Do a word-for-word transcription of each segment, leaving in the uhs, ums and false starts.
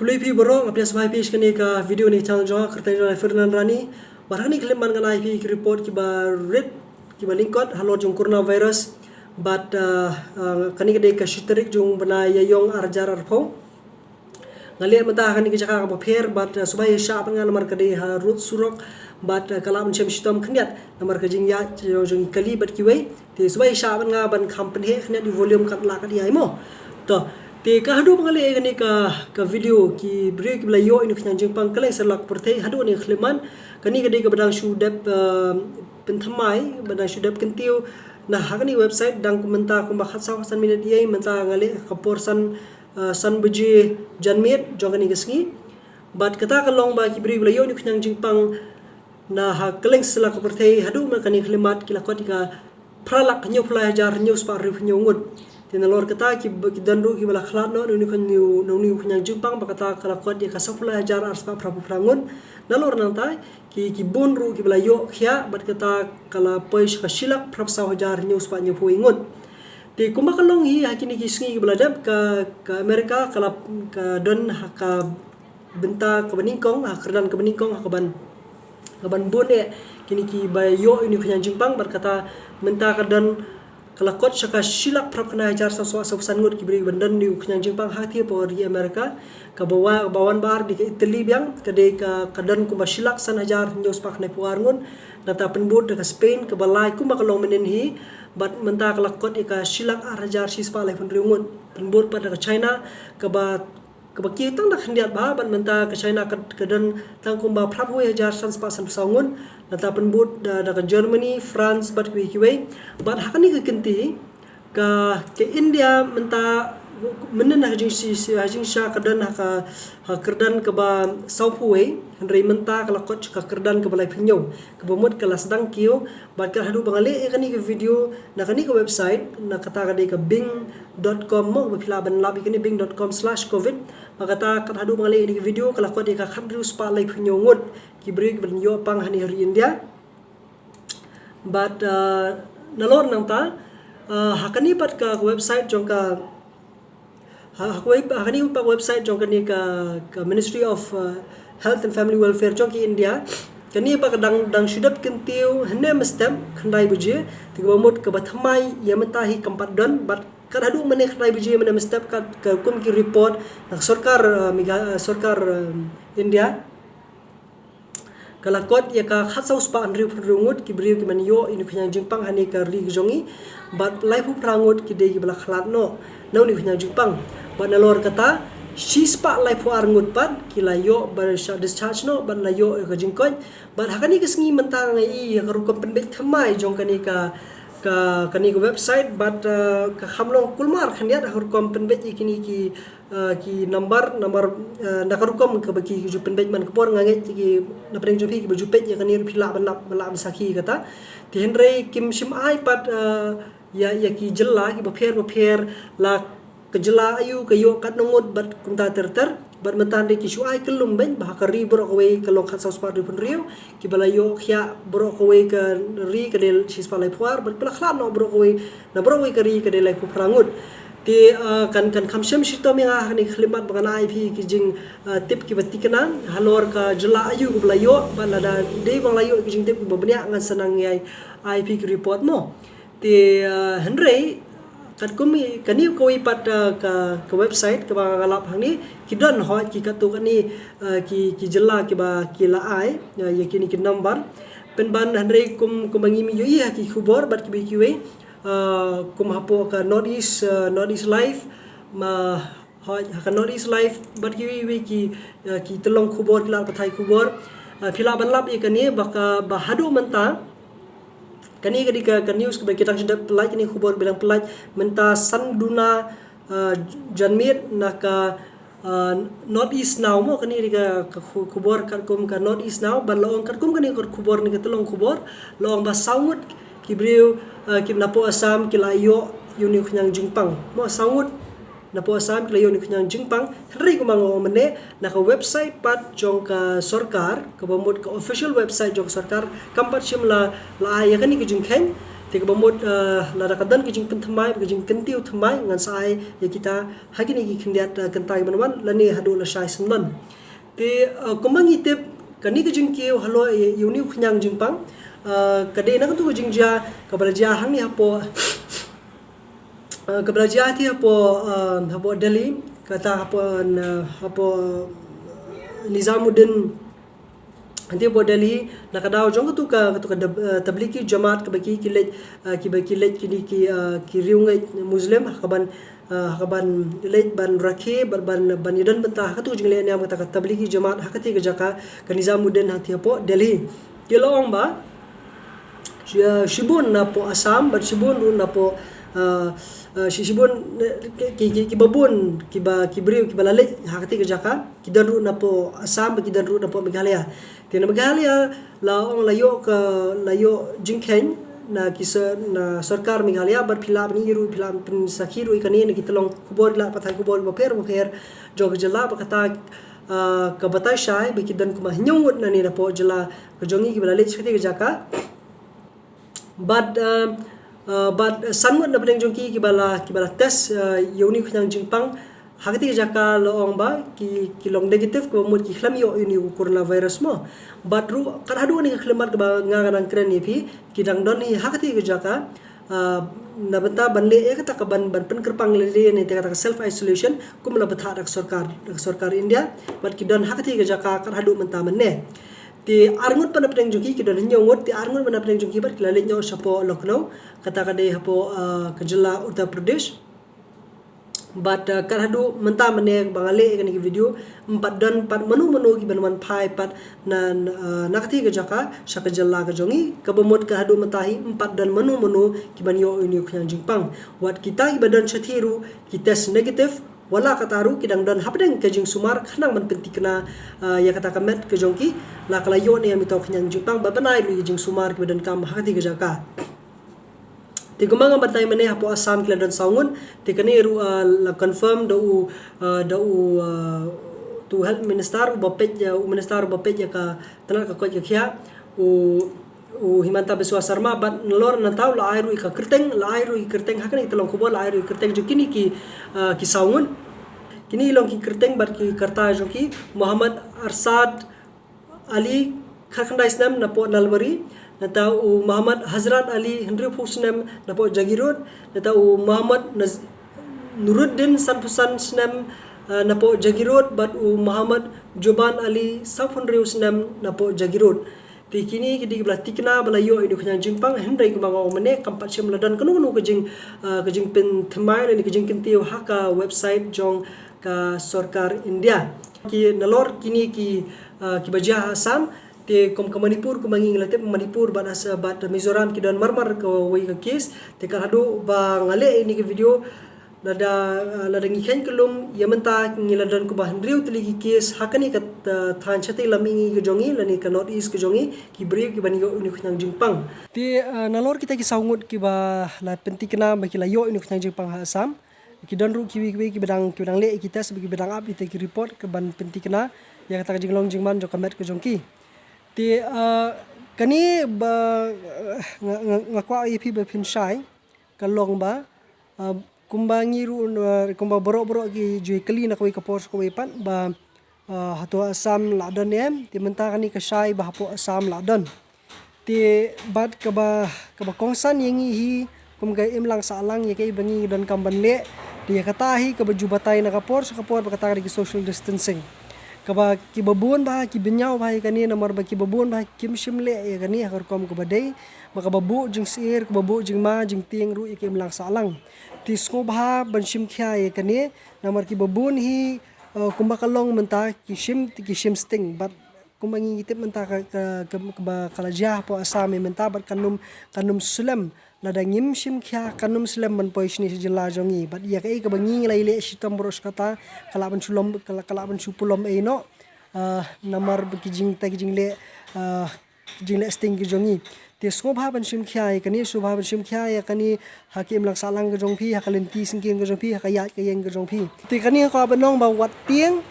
Khublei phi baroh, nga pdiang sngewbha ïa phi sha kane ka video ne channel jong nga, kyrteng jong nga Ferdinand Rani. Bad ha kane ka khyllipmat ngan ai phi ki report kiba rit, kiba lyngkot halor jong coronavirus. Bad, ah, ah, kane ka dei ka shi tarik jong u bnai Ïaïong ar hajar arphew. Nga leh mynta ha kane ka jaka kaba pher bad, ah, sngewbha ïa shah bad nga namar ka dei ha rud surok bad, ah, ka lah ban shem shitom khyndiat namar ka jingïaid jong, jong i kali bad kiwei. Te sngewbha ïa shah bad nga ban kham pynheh khyndiat ïa u volume kat la kat ïa i mo. To, te ka haduh ba nga leh ïa kane ka, ka video, ki briew kiba la ïoh ïa une u khñiang jingpang kylleng satlak pyrthei haduh kane ka khyllipmat. Kane ka dei kaba dang shu dep, eh, pynthymmai, ba dang shu dep kyntiew na ha kane ka website, dang kumta kumba khatsaw khatsan minit ïa i, mynta nga leh ka por san, eh, san baje janmiet jong kane ka sngi. Bad kata ka long ba ki briew kiba la ïoh ïa une u khñiang jingpang na ha kylleng satlak ka pyrthei haduh mynta kane ka khyllipmat ki la kot ïa ka phra lak hynñiewphew lai hajar hynñiewspah hynriewphew hynñiew ngut. Te nalor kata ki ba, ki don ruh kiba la khlad noh na une u khñiang, na une u khñiang jingpang, bad kata ka la kot ïa ka sawphew lai hajar arspah phraphew phra ngut. Nalor nangta ki, ki bun ruh kiba la ïoh khiah bad kata ka la poi sha ka shi lak phraphew saw hajar hynñiewspah hynñiewphew wei ngut. Te kumba ka long hi ha kine ki sngi kiba la dep, ka, ka America ka la, ka don ha ka bynta kaba nyngkong, ha kyrdan kaba nyngkong, ha kaban, kaban bun eh kine kiba ïoh ïa une u khñiang jingpang, bad kata mynta ka don, ka la kot sha ka shi lak phraphew khyndai hajar saw spah saw phew san ngut ki briew ban don ïa une u khñiang jingpang ha kata ka por ri America. Kaba wa, kaba wan ba ar dei ka Italy biang, ka dei ka, ka don kumba shi lak san hajar hynñiewspah khyndaiphew ar ngut. Nangta pynbud da ka Spain kaba lai kumba ka long mynnin hi, bad mynta ka la kot ïa ka shi lak ar hajar shispah laiphew hynriew ngut. Pynbud pat da ka China kaba, kaba kiew tang da khyndiat bha, bad mynta ka China ka, ka don tang kumba phraphew wei hajar san spah sanphew saw ngut. Nangta pynbud da, da ka Germany, France bad kiwei kiwei. Bad ha kane ka kynti ka, ka India mynta mynnin ha ka jingshi, shi, ha jingshisha ka don ha ka, ha kyrdan kaba sawphew wei, hynrei mynta ka la kot sha ka kyrdan kaba laiphew hynñiew. Kaba mut ka la sdang kiew, bad ka haduh ba nga leh ïa kane ka video na kane ka website, na kata ka dei ka bing dot com mo, ba phi lah ban lap ïa kane bing dot com slash covid. Bad kata ka haduh ba nga leh ïa kane ka video ka la kot ïa ka khathynriew spah laiphew hynñiew ngut ki briew kiba la ïoh pang hangne ha ri India. Bad, uh, nalor nangta, uh, ha kane pat ka, ka website jong ka, ha, ha kawei, ha kane pat ka website jong kane ka, ka Ministry of, uh, Health and Family Welfare jong ka India. Kane pat ka dang, dang shu dep kyntiew hynne mynstep khyndai baje, te kaba mut kaba thymmai ïa mynta hi kam pat don, bad kat haduh mynne khyndai baje mynne mynstep kat ka kum ki report na ka sorkar, uh, Megha-, uh, sorkar, um, India. Ka la kot ïa ka khatsaw spah hynriewphew hynriew ngut ki briew kiban ïoh ïa une u khñiang jingpang hangne ha ka ri ka jong ngi. Bad laiphew phra ngut ki dei kiba la khlad noh na une u khñiang jingpang. Bad nalor kata, shispah laiphew ar ngut pat ki la ïoh ban shah discharge noh, bad la ïoh ïa ka jingkoit. Bad ha kane ka sngi mynta nga ïohi ïa ka rukom pynbeit thymmai jong kane ka, ka, kane ka website, bad, uh, ka kham long kulmar khyndiat ha ka rukom pynbeit ïa kine ki, uh, ki number, number, uh, na ka rukom kaba ki, ki ju pynbeit man ka por. Nga ngeit ki napdeng jong phi kiba ju peit ïa kane ruh phi lah ban lap, ban lap ban sakhi kata. Te hynrei kim shym ai pat, uh, ïa, ïa ki jylla kiba pher bapher, la ka jylla aïu ka ïoh katno ngut bad kumta ter ter. Bad mynta hynrei ki shu ai kyllum beit ba ha ka ri baroh kawei ka long khatsaw spah hynriewphew hynriew, kiba la ïoh khiah baroh kawei ka ri ka dei shispah laiphew ar, bad kiba la khlad noh baroh kawei, na baroh kawei ka ri ka dei laiphew phra ngut. Te, ah, kan, kan kham shem shitom ïa nga ha kane ka khyllipmat ba ngan ai phi ki jing, ah, tip kiba thikna halor ka jylla aïu kaba la ïoh, bad lada dei ba la ïoh ki jingtip kiba bniah ngan sa nang ïai ai phi ki report mo. Te, ah, hynrei katkum i, kane kawei pat, ah, ka, ka website kaba nga lap hangne, ki don hoi ki katto katne, ah, ki, ki jylla kiba ki la ai, ah, ïa kine ki number. Pynban hynrei kum, kumba ngi ïohi ha ki khubor bad kiwei kiwei, ah, kum hapoh ka North East, ah, North East Live, ma, hoi, ha ka North East Live bad kiwei kiwei ki, ah, ki tyllong khubor, ki lad pathai khubor. Ah, phi lah ban lap ïa kane ba ka, ba haduh mynta kane ka dei ka, ka news kaba ki dang shu dep pyllait, kane ka khubor ba dang pyllait mynta san duna, ah, janmiet na ka, ah, North East Now mo, kane dei ka, ka khu-, khubor katkum ka North East Now, bad la ong katkum kane ka khubor ne ka tyllong khubor, la ong ba saw ngut ki briew, ah, ki napoh Assam ki la ïoh ïa une u khñiang jingpang. Mo, saw ngut napoh Assam ki la ïoh une u khñiang jingpang. Hynrei kumba nga ong mynne, na ka website pat jong ka sorkar, kaba mut ka official website jong ka sorkar, kam pat shym la, la ai ïa kane ka jingkheiñ. Te kaba mut, eh, lada ka don ka jingpynthymmai, ka jingkyntiew thymmai, ngan sa ai ïa kita ha kine ki khyndiat, eh, kynta kiban wan, lane haduh la shai syndon. Te, eh, kumba ngi tip, kane ka jingkiew halor ïa, ïa une u khñiang jingpang, eh, ka dei na katu ka jingjia, kaba la jia hangne hapoh, eh, kaba la jia te hapoh, eh, hapoh Delhi, kata hapoh, eh, hapoh, eh, Nizamuddin, hangne hapoh Delhi, na ka daw jong katu ka, katu ka dab-, eh, Tablighi Jamaat kaba ki, ki leit, eh, kiba ki leit kine ki, eh, ki riewngeit Muslim, ha kaban, eh, ha kaban leit ban rakhe, ban, ban, ban ïadon bynta ha katu ka jingleh niam kata ka Tablighi Jamaat ha katei ka jaka ka Nizamuddin hangne hapoh Delhi. Ki la ong ba, shi-, eh, shibun napoh Assam, bad shibun ruh napoh, eh, eh, shi-, shibun, eh, ki, ki, ki, kiba bun, kiba, ki briew, kiba la leit ha katei ka jaka, ki don ruh napoh Assam, bad ki don ruh napoh Meghalaya. Te na Meghalaya, la ong la ïoh ka, la ïoh jingkheiñ, na ki sor-, na sorkar Meghalaya, bad phi lah ban ïohi ruh, phi lah ban pynsakhi ruh ïa kane, na ki tyllong khubor, la pathai khubor, bapher, bapher, jong ka jylla, ba kata, ah, ka batai shai, ba ki don kumba hynñiew ngut nangne napoh jylla ka jong ngi kiba la leit sha katei ka jaka. Bad, ah, ah, bad, ah, san ngut na pdeng jong ki kiba la, kiba la test, ah, ïa une u khñiang jingpang, ha katei ka jaka la ong ba, ki, ki long negative kaba mut ki khlem ïoh ïa une u coronavirus mo. Bad ruh, kat haduh kane ka khyllipmat kaba nga, nga dang kren ïa phi, ki dang don hi ha katei ka jaka, ah, na bynta ban leh ïa kata ka ban, ban pynkyrpang lade ne te kata ka self isolation, kum la bthah da ka sorkar, da ka sorkar India, bad ki don ha katei ka jaka kat haduh mynta mynne. Te ar ngut pat na pdeng jong ki, ki don hynñiew ngut, te ar ngut pat na pdeng jong ki bad ki la leit noh shapoh Lucknow, kata ka dei hapoh, ah, ka jylla Uttar Pradesh. Bad, ah, kat haduh mynta mynne ba nga leh ïa kane ka video, ym pat don pat mano mano kiban wan phai pat na, na, ah, na katei ka jaka, sha ka jylla ka jong ngi, kaba mut kat haduh mynta hi, ym pat don mano mano kiban ïoh ïa une u khñiang jingpang. Wat kita kiba don shathie ruh, ki test negative, wat la katta ruh ki dang don hapdeng ka jingsumar khnang ban pynthikna, ah, ïa kata ka met ka jong ki, la ka la ïoh ne em ïa uta u khñiang jingpang, bad bnai ruh ïa ka jingsumar kiba donkam ha katei ka jaka. Te kumba nga batai mynne hapoh Assam ki la don saw ngut, te kane ruh, ah, la confirm da u, ah, da u, ah, utu u health minister, uba peit, ah, u minister uba peit ïa ka tnat ka koit ka khiah, u, u Himanta Biswa Sarma, bad nalor nangta u la ai ruh ïa ka kyrteng, la ai ruh ïa ka kyrteng, ha kane ka tyllong khubor la ai ruh ïa ka kyrteng jong kine ki, ah, ki saw ngut. Kine ki long ki kyrteng bad ki kyrta jong ki, Mohammad Arshad Ali, khatkhyndai snem, napoh Nalbari, nangta u Mohammad Hazrat Ali, hynriewphew snem, napoh Jagiroad, nangta u Mohammad Naz-, Nuruddin, sanphew san snem, ah, napoh Jagiroad, bad u Mohammad Joban Ali, sawphew hynriew snem, napoh Jagiroad. Te kine ki dei kiba la thikna ba la ïoh ïa une u khñiang jingpang, hynrei kumba nga ong mynne, kam pat shym la don kano kano ka jing, ah, ka jingpynthymmai lane ka jingkyntiew ha ka website jong ka sorkar India. Ki nalor kine ki, ah, kiba jia ha Assam, te kum ka Manipur, kumba ngi la tip Manipur bad As-, bad Mizoram ki don marmar kawei ka case, te kat haduh ba nga leh ïa kane ka video, lada, ah, lada ngi kheiñ kyllum, ïa mynta ngi la don kumba hynriew tylli ki case ha kane ka, ah, thaiñ shatei lam mihngi ka jong ngi, lane ka North East ka jong ngi, ki briew kiban ïoh ïa une u khñiang jingpang. Te, ah, nalor kita ki saw ngut kiba la pynthikna ba ki la ïoh ïa une u khñiang jingpang ha Assam, ki don ruh kiwei kiwei kiba dang, kiba dang leh ïa ki test, kiba dang ap ïa kita ki report kaban pynthikna ïa kata ka jinglong jingman jong ka met ka jong ki. Te, ah, kane ba, ah, nga, nga, nga kwah ïa phi ba phin shai, ka long ba, ah, kumba ngi ruh, ah, kumba baroh baroh ki ju ïa kylli na kawei ka por sha kawei pat ba, ah, hato Assam la don ne em, te mynta kane ka shai ba hapoh Assam la don. Te bad kaba, kaba kongsan ïa ngi hi, kum ka imlang sahlang ïa kaei ba ngi donkam ban leh, te ïa kata hi kaba ju batai na ka por sha ka por ba kata ka dei ki social distancing. Kaba kiba bun bha ki bynñiaw bha ïa kane namar ba kiba bun bha kim shym leh ïa kane ha ka rukom kaba dei, ba kaba buh jingsyier, kaba buh jingma jingtieng ruh ïa ka imlang sahlang. Te sngewbha ban shim khia ïa kane, namar kiba bun hi, eh, kumba ka long mynta ki shim, ki shim sting, bad kumba ngi tip mynta ka, ka, ka, kaba ka la jia hapoh Assam mynta bad kan ym, kan ym slem. Lada ngim shim khia kan ym slem ban poi shane sha jylla jong ngi. Bad ïa kaei kaba ngi ngi la ïaleh shitom baroh shi katta ka lah ban shu lom, ka lah, ka lah ban shu pynlong ei noh. Ah, namar ba ki jingtei ki jingleh, ah, jingleh sting ki jong ngi. Te sngewbha ban shim khia ïa kane, sngewbha ban shim khia ïa kane ha ka imlang sahlang ka jong phi, ha ka lynti syngkien ka jong phi, ha ka ïaid ka ïeng ka jong phi. Te kane ka kwah ban ong ba wat tieng,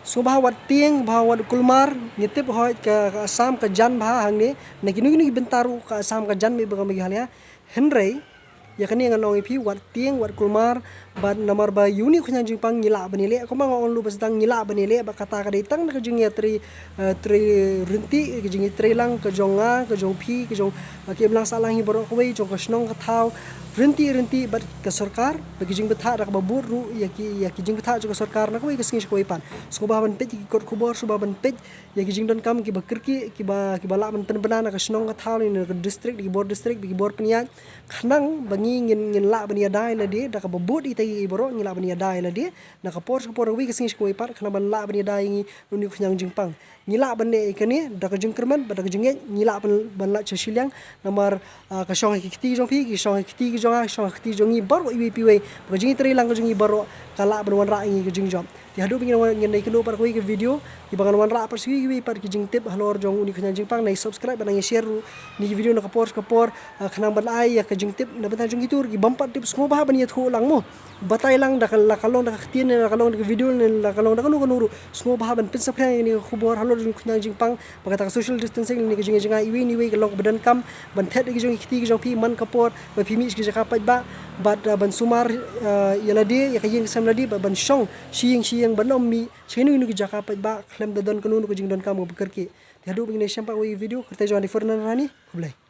sngewbha wat tieng, bha wat kulmar, ngi tip hooid ka, ka Assam ka jan bha hangne, na kino kino ki bynta ruh ka Assam ka jan mih bad ka Meghalaya. Hynrei ïa kane ngan ong ïa phi, wat tieng, wat kulmar, bad namar ba ïa une u khñiang jingpang ngi lah ban ïaleh, kumba nga ong lypa ba sdang, ngi lah ban ïaleh, bad kata ka dei tang da ka jingïatrei, eh, trei ryntih, ka jingïatreilang ka jong nga, ka jong phi, ka jong, eh, ki imlang sahlang hi baroh kawei, jong ka shnong ka thaw, ryntih ryntih bad ka sorkar, bad ki jingbthah da kaba bud ruh ïa ki, ïa ki jingbthah jong ka sorkar na kawei ka sngi sha kawei pat. Sngewbha ban peit ïa ki kot khubor, sngewbha ban peit ïa ki jingdonkam kiba kyrkieh, kiba, kiba lah ban pynbna na ka shnong ka thaw, na ka district, ki bor district, ki bor pynïaid, khnang ba ngi ngin, ngin lah ban ïada ïa lade da kaba bud ïa kita kiei kiei baroh, ngi lah ban ïada ïa lade na ka por sha ka por, na kawei ka sngi sha kawei pat, khnang ban lah ban ïada ïa ngi na une u khñiang jingpang. Ngi lah ban leh ïa kane da ka jingkyrmen bad da ka jingngeit, ngi lah ban, ban lait sha shiliang, namar, ah, ka shong ha ki kti jong phi, ka shong ha ki kti jong nga, ka shong ha ki kti jong ngi baroh iwei pa iwei, ba ka jingïatreilang ka jong ngi baroh ka lah ban wanrah ïa ngi ka jingjop. Te haduh ba ngin, ngin ïakynduh pat kawei ka video, kiba ngan wanrah pat sha kiwei pat ki jingtip halor jong une u khñiang jingpang, nai subscribe bad nai share ruh ïa kine ki video na ka por sha ka por, ah, khnang ban ai ïa ka jingtip na bynta jong kito ruh ki bym pat tip, sngewbha ban ïathuh lang mo. Batai lang da ka, la ka long da ka ktien ne la ka long da ka video ne la ka long da kano kano ruh, sngewbha ban pynsaphriang ïa kane ka khubor halor jong u khñiang jingpang, ba kata ka social distancing ne ka jingïajngai iwei na iwei ka long kaba donkam ban thied ïa ki jong ki kti ki jong phi man ka por ba phi mih sha ki jaka paidbah, bad, ah, ban sumar, ah, ïa lade, ïa ka ïing ka sem lade, bad ban shong shi ïing shi ïing, ban ym mih sha kino kino ki jaka paidbah khlem da don kano kano ka jingdonkam kaba kyrkieh. Te haduh ba ngin ïashem pat kawei ka video, kyrteng jong nga dei Ferdinand Rani. Khublei.